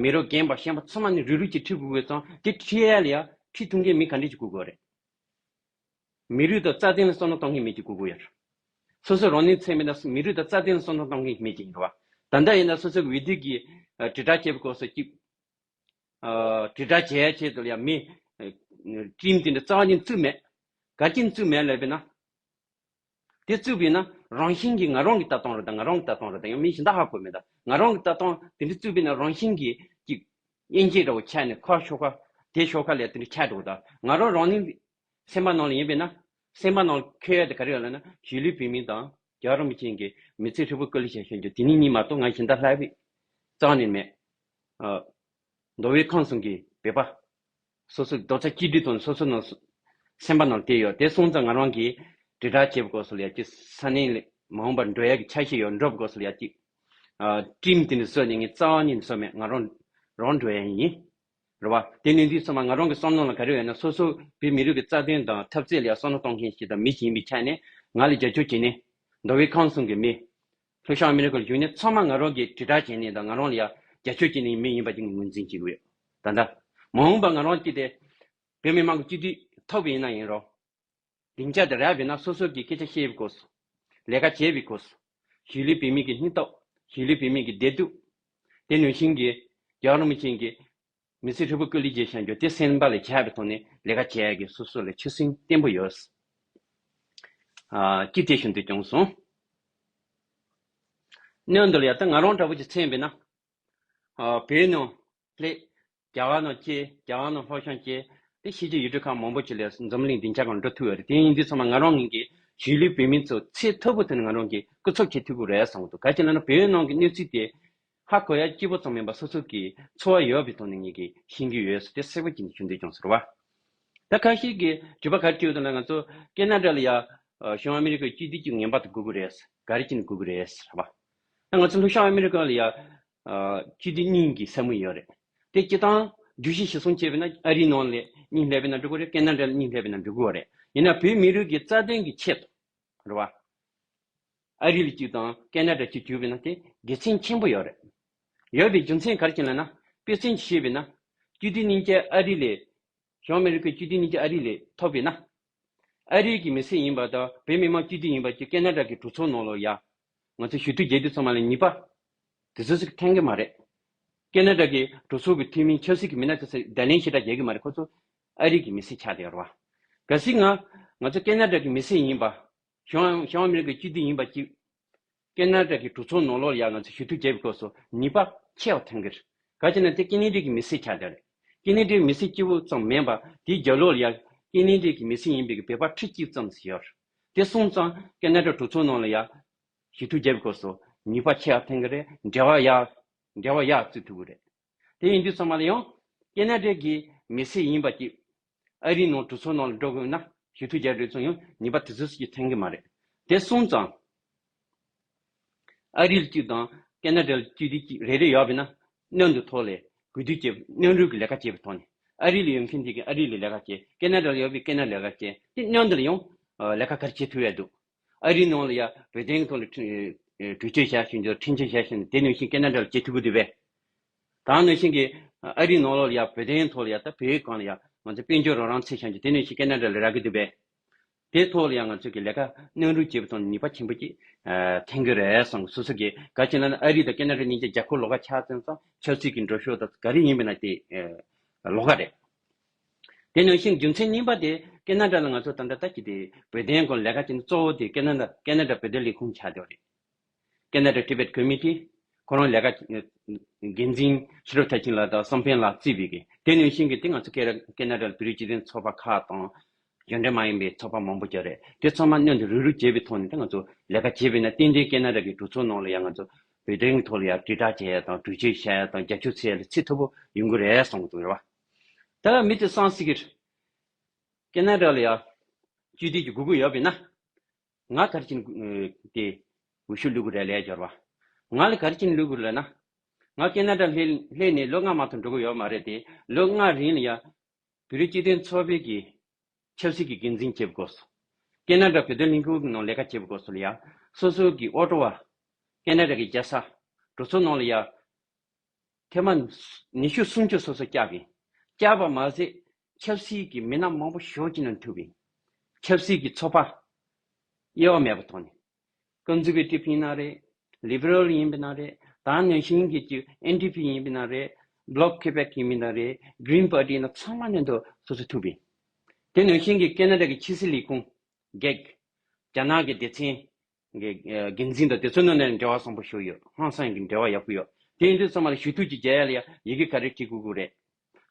མི་རབས་རྒན་པ་གཞོན་པ་ཚང་མ་ནས་རུག་རུག་ཅིག་ཁྲིད་དགོས་དགོས་ཙང་དེ་ཁྲིད་ཡ་ལ་ཡ་ཁྲིད་ཐུབ་མཁན་མི་ག་འདྲ་ཅིག་དགོས་དགོས་རེད། མི་རིགས་དང་རྩ་དོན་ལ་བསམ་བློ་གཏོང་མཁན་མི་གཅིག་དགོས་ཀྱི་ཡོད་རེད། སོ་སོའི་རང་ནུས་ཚད་མེད་ན་མི་རིགས་དང་རྩ་དོན་ལ་བསམ་བློ་གཏོང་མཁན་མི་གཅིག་ཡིན་རེད་བ། ད་ལྟ་ཡིན་ན་སོ་སོའི་འོས་བསྡུ་གི་ཨ། དྲིལ་བསྒྲགས་བྱེད་པའི་སྐབས་སུ་གཅིག་ཨ། དྲིལ་བསྒྲགས་བྱེད་ཡ་ཆེད་དུ་ཡང་མི་ཨ། ཊིམ་དེ་འདྲ་རྩ་བ་ཉིད་བཙུགས་མེད། ག་རེ་བྱས་ནས་བཙུགས་མེད་ལབ་པས་ན། དེ་བཙུགས་པས་ན་རང་བཞིན་གྱིས་ང་རང་གི་ལྟ་སྟངས་རེད་ད་ང་རང་གི་ལྟ་སྟངས་རེད་ད་ཡང་མི་གཞན་དག་ཧ་གོ་མེད་ད། ང་རང་གི་ལྟ་སྟངས་དེ་འདྲ་བཙུགས་པས་ན་རང་བཞིན་གྱིས་གཅིག་དབྱེ་འབྱེད་འདྲ་བོ་ཆགས་ནས་ཁོ་ཤོག་ཁ་དེ་ཤོག་ཁ་ལས་དེ་འདྲ་ཆགས་འགྲོ་ད། ང་རང་རང་ནི་སེམས་པ་ནང་ལ་ཡིན་པས་ན། སེམས་པ་ནང་ལ་འཁོད་ཡ་དེ་ག་རེ་ཡོད་ལབ་ན་གཞིས་ལུས་བོད་མི་དང་རྒྱལ་བ་རིན་པོ་ཆེ་གི་མི་ཚེ་ཧྲིལ་པོ་བཀོད་ལེགས་བྱས་ཤོད་རྒྱུ་དེ་ནི་གཉིས་མ་གཏོགས་ང་གཞན་དག་ལྷག་པའི་རྩ་བ་ནས་མེད། ཨ། མདོ་དབུས་ཁམས་གསུམ་གྱི་བོད་པ། སོ་སོའི་རྡོག་རྩ་གཅིག་སྒྲིལ་དང་སོ་སོ་ནང་སེམས་པ་ནང་བལྟས་ཡོད་དེ་སོང་ཙང་ང་རང་གིས་དྲིལ་བསྒྲགས་བྱེད་པའི་སྐབས་སུ་ལ་ཡ་གཅིག་ས་གནས་ལ་མ་འོངས་པར་འགྲོ་ཡ་གི་འཆར་གཞི་ཡོད་འགྲོ་བའི་སྐབས་སུ་ལ་ཡ་གཅིག་ཨ། ཊིམ་དེ་འདྲ་བཟོས་ནས་ངས་རྩ་བ་ཉིད་ནས་བཟོས་མེད་ང་རང་རང་འགྲོ་ཡ་ཡིན། རེད་བ། དེ་ནས་འདི་ཚང་མ་ང་རང་གི་བསམ་བློ་ལ་ག་རེ་ཡོད་ན་སོ་སོ་བོད་མི་རིགས་ཀྱི་རྩ་དོན་དང་འཐབ་རྩོད་ལ་ཡ་བསམ་བློ་གཏོང་མཁན་ཞིག་དང་མི་ཞིག་ཡིན་པའི་ཆ་ནས་ང་ལ་རྒྱབ་སྐྱོར་བྱེད་ནས་མདོ་དབུས་ཁམས་གསུམ་གྱི་མི། ལྷོ་ཤར་ཨ་མི་རི་ཀར་བཞུགས་ནས་ཚང་མ་ང་རང་གིས་དྲིལ་བསྒྲགས་བྱས་ནས་དང་ང་རང་ལ་ཡ་རྒྱབ་སྐྱོར་བྱེད་ནས་མི་ཡིན་པ་ཅིག་ངོས་འཛིན་བྱེད་དགོས་ཡོད། ད་ལྟ་མ་འོངས་པ་ང་རང་གིས་དེ་བོད་མི་མང་གི་སྤྱི་འཐུས་ཐོབ་པ་ཡིན་ན་ཡིན་རོགས། སྡིངས་ཆ་དེ་རག་པས་ན་སོ་སོ་གིས་སྐད་ཆ་བཤད་པའི་སྐོར། ལས་ཀ་བྱེད་པའི་སྐོར། གཞིས་ལུས་བོད་མི་གི་སྙིང་སྟོབས། གཞིས་ལུས་བོད་མི་གི་བདེ་སྡུག། དེ་ནང་བཞིན་གྱི་རྒྱལ་བ་རིན་པོ་ཆེ་གི་མི་ཚེ་ཧྲིལ་པོ་སྐུ་ལུས་བྱས་བཞག་རྒྱུ་དེ་སེམས་པ་ལ་བཞག་པའི་ཐོག་ནས་ལས་ཀ་བྱེད་ཡ་གི་སོ་སོ་ལ་ཆོད་སེམས་བརྟན་པོ་ཡོད། ཨ་ཅི་དེ་བཞིན་དུ་བྱུང་སོང་། གནད་དུ་ལ་ཡ་ད་ང་རང་འདྲ་པོ་ཅིག་མཚོན་པས་ན། ཨ་བོད་ནང་སླེབས། རྒྱ་གར་ནང་སྐྱེས། རྒྱ་གར་ནང་སློབ་སྦྱོང་སྐྱེས། དེ་ཕྱི་རྒྱལ་ཡུལ་གྲུ་ཁག་མང་པོ་ཅིག་ལ་འཛམ་གླིང་བདེ་འཇགས་ཁང་འགྲོ་ཐུབ་ཡོད་རེད། དེ་ཡིན་དུས་ཚང་མ་ང་རང་ངེད་ཀྱི་གཞིས་ལུས་བོད་མི་ཚོ་ཚད་མཐོ་པོ་ཐོག་ནས་ང་རང་གིས་སྐུ་ཚབ་བྱེད་ཐུབ་ཀྱི་རེད་བསམ་གྱི་འདུག་ག་ཅི་ལབ་ན་བོད་ནང་གི་གནས་ཚུལ་དེ་ཧ་གོ་ཡ་སྐྱིད་པོ་ཙམ་མིན་པ་སོ་སོ་གི་ཚོར་བ་ཡོད་པའི་ཐོག་ནས་ངེད་ཀྱིས་ཤེས་ཀྱི་ཡོད་ཟེར་དེ་གསལ་པོ་ཅིག་ཞུ་འདོད་བྱུང་ཟེར་བ། ད་ཁ་ཤས་ཀྱིས་དྲི་བ་ག་རེ་དྲིས་ཡོད་དམ་ལབ་ན། ང་ཚོ་ཀེ་ན་ཌ་ལ་ཡ་ཨ་བྱང་ཨ་མི་རི་ཀའི་སྤྱི་འཐུས་ཀྱི་ངན་པ་དེ་དགོས་ཀྱི་རེད། ག་རེ་བྱས་ནས་དགོས་ཀྱི་རེད་ཟེར་བ། ད་ང་ཚོ་ལྷོ་བྱང་ཨ་མི་རི་ཀ་ལ་ཡ་ཨ་སྤྱི་འཐུས་གཉིས་ཀྱི་ས་མིག་ཡོད་རེད། དེ་སྤྱིར་བཏང་བརྗོད་གཞི་གཞིར་བཟུང་བྱས་པ་ཡིན་ན་ཨ་རིའི་ནང་ལ་གཉིས་སླེབས་པ་ཡིན་ན་འགྲིག་གི་རེད། ཀེ་ན་ཌ་ལ་གཉིས་སླེབས་པ་ཡིན་ན་འགྲིག་གི་རེད། ཡིན་ན་བོད་མི་རིགས་ཀྱི་རྩ་དོན་གྱི་ཆེད་དུ་རེད་བ། ཨ་རི་ལ་གཅིག་དང་ཀེ་ན་ཌ་གཅིག་གྱུར་པ་ཡིན་ན་དེ་དགེ་མཚན་ཆེན་པོ་ཡོད་རེད། ཡོད་པའི་རྒྱུ་མཚན་ག་རེ་བྱས་ལབ་ན། དཔེ་མཚོན་ཅིག་བཤད་པ་ཡིན་ན། སྤྱི་འཐུས་གཉིས་ཀ་ཨ་རི་ལ། བྱང་ཨ་མི་རི་ཀའི་སྤྱི་འཐུས་གཉིས་ཀ་ཨ་རི་ལ་ཐོབ་པ་ཡིན་ན། ཨ་རི་གི་མི་སེར་ཡིན་པ་དང་བོད་མི་མང་སྤྱི་འཐུས་ཡིན་པ་གཅིག་ཀེ་ན་ཌ་གི་གྲོས་ཚོགས་ནང་ལ་ཡ། ང་ཚོ་ཞུ་གཏུག་བྱེད་དུས་ཚང་མ་ལ་ཉེས་པ་དེ་ཚོ་ཞིག་འཐོན་གྱི་མ་རེད། ཀེ་ན་ཌ་གི་གྲོས་ཚོགས་ཀྱི་འཐུས་མི་ཆབ་སྲིད་ཀྱི་མི་སྣ་དེ་ཚོ་བརྡ་ལན་ཞེ་དྲག་རྒྱག་གི་མ་རེད། ཁོ་ཚོ་ཨ་རི་གི་མི་སེར་ཆགས་བསྡད་ཡོད་རེད་བ། གལ་སྲིད་ང་ང་ཚོ་ཀེ་ན་ཌ་གི་མི་སེར་ཡིན་པ། བྱང་བྱང་ཨ་མི་རི་ཀའི་སྤྱི་འཐུས་ཡིན་པ་གཅིག་ཀེ་ན་ཌ་གི་གྲོས་ཚོགས་ནང་ལོགས་ལ་ཡ་ང་ཚོ་ཞུ་གཏུག་བྱེད་པའི་སྐབས་སུ་ཉེས་པ་ཆེ་བ་ཐོན་གྱི་རེད། ག་ཅི་ན་དེ་ཀེ་ན་ཌའི་གི་མི་སེར་ཆགས་བསྡད་རེད། ཀེ་ན་ཌའི་མི་སེར་གཅིག་པུ་ཙམ་མིན་པ་དེའི་རྒྱབ་ལོགས་ལ་ཡ་ཀེ་ན་ཌའི་གི་མི་སེར་ཡིན་པའི་གི་བོད་པ་ཁྲི་གཅིག་ཙམ་ཞིག་ཡོད་རེད། དེ་སོང་ཙང་ཀེ་ན་ཌ་གྲོས་ཚོགས་ནང་ལ་ཡ་ཞུ་གཏུག་བྱེད་པའི་སྐབས་སུ་ཉེས་པ་ཆེ་བ་ཐོན་གྱི་རེད། འབྲེལ་བ་ཡག་འབྲེལ་བ་ཡག་བཙུགས་ཐུབ་ཀྱི་རེད། དེ་ཡིན་དུས་ཚང་མ་ལ་ཡང་ཀེ་ན་ཌའི་གི་མི་སེར་ཡིན་པ་གཅིག་ཨ་རིའི་ནང་གྲོས་ཚོགས་ནང་ལ་འགྲོ་དགོས་ན་ཞུ་གཏུག་བྱ་དུས་ཙང་ཡང་ཉེས་པ་དེ་ཚོ་ཞིག་ཐོན་གྱི་མ་རེད། དེ་སོང་ཙང་ཨ་རི་ལ་གཅིག་དང་ཀེ་ན་ཌ་ལ་གཅིག་དེ་གཅིག་རེ་རེ་ཡོད་པས་ན་སྣོན་དུ་ཐོག་ལས་གུས་འདུད་བྱེད། སྣོན་རུལ་གྱི་ལས་ཀ་བྱེད་པའི་ཐོག་ནས་ཨ་རི་ལ་ཡོད་མཁན་དེ་གིས་ཨ་རི་ལ་ལས་ཀ་བྱེད། ཀེ་ན་ཌ་ལ་ཡོད་པས་ཀེ་ན་ཌ་ལས་ཀ་བྱེད། དེ་སྣོན་དུ་ལ་ཡང་ལས་ཀ་ག་རེ་བྱེད་ཐུབ་ཡ་འདུག་ཨ་རིའི་ནང་ལ་ཡ་བོད་དོན་གྱི་ཐོག་ལ་གྲོས་ཆོད་བཞག་བཞིན་དུ་ཁྲིམས་གཅོད་བཞག་བཞིན་དུ་དེ་ནང་བཞིན་ཀེ་ན་ཌ་ལ་བྱེད་ཐུབ་ཀྱི་འདུག་པས། ད་ནང་བཞིན་གྱི་ཨ་རིའི་ནང་ལོགས་ལ་ཡ་བོད་དོན་ཐོག་ལ་ཡ་ད་བོད་སྒང་ལ་ཡ་ང་ཚོ་དཔལ་འབྱོར་རོགས་རམ་བྱེད་བཞིན་དུ་དེ་ནང་བཞིན་ཀེ་ན་ཌ་ལ་རག་གི་འདུག་པས། དེའི་ཐོག་ལ་ཡ་ང་ཚོ་གི་ལས་ཀ་སྣོན་རུལ་བྱེད་པའི་ཐོག་ནས་ཉེས་པ་ཆེན་པོ་ཅིག་ཐོན་གྱི་རེད་བསམ། སོ་སོ་གི་ག་ཅི་ན་ཨ་རི་དང་ཀེ་ན་ཌ་གཉིས་ཀྱི་རྒྱལ་ཁབ་ལོགས་ཀ་ཆགས་ཙང་ཙང་ཆབ་སྲིད་ཀྱི་འགྲོ་ཕྱོགས་དང་ག་རེ་ཡིན་པ་ན་དེ་ལོགས་ཀ་རེད། དེ་ནང་བཞིན་རྒྱུ་མཚན་གཉིས་པ་དེ་ཀེ་ན་ཌ་ལ་ང་ཚོ་ད་ལྟ་ལྟ་ཅི་དེ་བོད་དོན་སྐོར་ལས་ཀ་བྱེད་ན་གཙོ་བོ་དེ་ཀེ་ན་ཌ་ཀེ་ན་ཌ་བོད་དོན་ལས་ཁུངས་ཆགས་བསྡད་པ་རེད། ཀེ་ན་ཌ་ཊི་བེཊ་ཀོ་མི་ཊི་ཁོ་རང་ལས་ཀ་འགན་འཛིན་ཤེས་རབ་མཐར་ཕྱིན་ལགས་དང་བསམ་འཕེལ་ལགས་གཙོས་པའི་གི་དེ་ནང་བཞིན་གི་དེ་ང་ཚོ་ཀེ་ར་ཀེ་ན་ཌ་ལ་བོད་རིགས་སྤྱི་མཐུན་ཚོགས་པ་ཁག་དང་གཞུང་འབྲེལ་མ་ཡིན་པའི་ཚོགས་པ་མང་པོ་ཅིག་རེད། དེ་ཚང་མ་སྣོན་དུ་རུག་རུག་བྱས་པའི་ཐོག་ནས་ད་ང་ཚོ་ལས་ཀ་བྱས་པས་ན་ཏན་ཏན་ཀེ་ན་ཌ་གི་གྲོས་ཚོགས་ནང་ལ་ཡང་ང་ཚོ་བོད་དོན་གྱི་ཐོག་ལ་ཡང་དྲིལ་བསྒྲགས་བྱས་ཡ་དང་གྲོས་ཆོད་བཤད་ཡ་དང་རྒྱབ་སྐྱོར་བྱས་ཡ་ལ་ཚད་མཐོ་པོ་ཡོང་གི་རེད་བསམ་གྱི་འདུག་རེད་བ། ད་མི་དེ་སང་སྲིད་ཀྱི་ཀེ་ན་ཌ་ལ་ཡ་སྤྱི་འཐུས་ཀྱི་དགོས་མཁོ་ཡོད་པས་ན། ང་ག་རེ་བྱས་ནས་དེ་འོས་ཤོག་བླུག་དགོས་རེད་ལབ་ཡ་འབྱོར་བ། ང་ལ་ག་རེ་བྱས་ནས་བླུག་དགོས་རེད་ལབ་ན། ང་ཀེ་ན་ཌ་སླེབས་སླེབས་ནས་ལོ་ལྔ་མ་གཏོགས་འགྲོ་གི་ཡོད་མ་རེད་དེ། ལོ་ལྔ་རིང་ལ་ཡ་བོད་རིགས་སྤྱི་མཐུན་ཚོགས་པའི་གི་ཆབ་སྲིད་ཀྱི་འགན་འཛིན་བྱེད་དགོས་སོ། ཀེ་ན་ཌ་བོད་དོན་ལས་ཁུངས་ཀྱི་ནང་ལས་ཀ་བྱེད་དགོས་སོ་ལ་ཡ། སོ་སོ་གི་ཨོ་ཊོ་བ་ཀེ་ན་ཌ་གི་རྒྱལ་ས་གྲོས་ཚོགས་ནང་ལ་ཡ། ཐེངས་མ་ཉི་ཤུ་སུམ་ཅུ་སོ་སོ་བསྐྱབས་ཡིན། བསྐྱབས་པ་མ་ཟད་ཆབ་སྲིད་ཀྱི་མི་སྣ་མང་པོ་ཞེ་པོ་ཅིག་ནང་ཐུག་ཡིན། ཆབ་སྲིད་ཀྱི་ཚོགས་པ་དབྱེ་བ་མེད་པ་ཐོག་ནས། ཀོན་ཛར་ཝེ་ཊིབ་ཡིན་ན་རེད། ལི་བྷི་རལ་ཡིན་པ་ན་རེད། ད་ནང་བཞིན་གྱི་ཅིག་ཨེན་ཌི་པི་ཡིན་པ་ན་རེད། བྷི་ལོག་ཁེ་པེག་ཡིན་པ་ན་རེད། གྷི་རིན་པར་ཊི་ཡིན་ན་ཚང་མ་ནང་དུ་སོ་སོ་ཐུག་པ་ཡིན། དེ་ནང་བཞིན་གྱི་ཀེ་ན་ཌ་གི་ཕྱི་སྲིད་ལས་ཁུངས་གེག་རྒྱ་ནག་གི་སྡེ་ཚན། གི་འགན་འཛིན་དང་དེ་ཚོ་ནང་ནས་འབྲེལ་བ་བཟང་པོ་ཞིག་ཡོད། ཧང་སང་གི་འབྲེལ་བ་ཡག་པོ་ཡོད། དེ་ཡིན་དུས་ཚང་མ་ལ་ཞུ་གཏུག་ཅིག་བྱེད་ཡ་ལ་ཡ་ཡི་གེ་ག་རེ་བྲིས་དགོས་ཀྱི་རེད།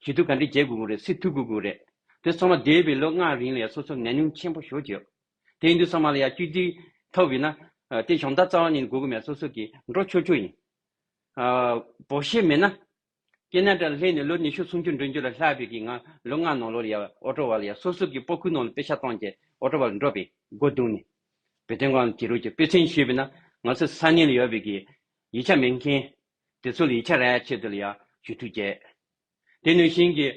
ཞུ་གཏུག་ག་འདྲ་བྱེད་དགོས་ཀྱི་རེད། སུས་ཐུག་དགོས་ཀྱི་རེད། དེ་ཚང་མ་འདས་པའི་ལོ་ལྔ་རིང་ལ་ཡ་སོ་སོ་ཉམས་མྱོང་ཆེན་པོ་ཞེ་པོ་ཅིག་ཡོད། དེ་ཡིན་དུས་ཚང་མ་ལ་ཡ་སྤྱི་འཐུས་ཐོབ་ཡིན་ན། དེ་གཞན་དག་རྩ་བ་ཉིད་ནས་དགོས་ཀྱི་མེད། སོ་སོ་གི་འགྲོ་ཆོག་ཆོག་ཡིན། བོད་གཞས་མེད་ན། ཀེ་ན་ཌ་ལ་སླེབས་ནས་ལོ་ཉི་ཤུ་སུམ་ཅུ་འགྲོ་རྒྱུ་ལ་ལྷག་པའི་གི་ང་ལོ་ལྔ་ནང་ལོགས་ལ་ཡ་ཨོ་ཊོ་བ་ལ་ཡ་སོ་སོ་གི་སྤོ་ཁུག་ནང་ལ་པེ་ཤག་བཏང་བྱས་ཨོ་ཊོ་བ་ལ་འགྲོ་པའི་སྒོ་བརྡུངས་ནས་བོད་དོན་སྒང་ལ་བྱེད་རོགས་བྱེད། དཔེ་མཚོན་ཞུས་པ་ཡིན་ན་ང་ཚོ་ས་གནས་ལ་ཡོད་པའི་གི་ཡིག་ཆ་མེད་མཁན་དེ་ཚོ་ལ་ཡིག་ཆ་རག་ཡ་ཆེད་དུ་ལ་ཡ་ཞུ་གཏུག་བྱས། དེ་ནང་བཞིན་གྱི་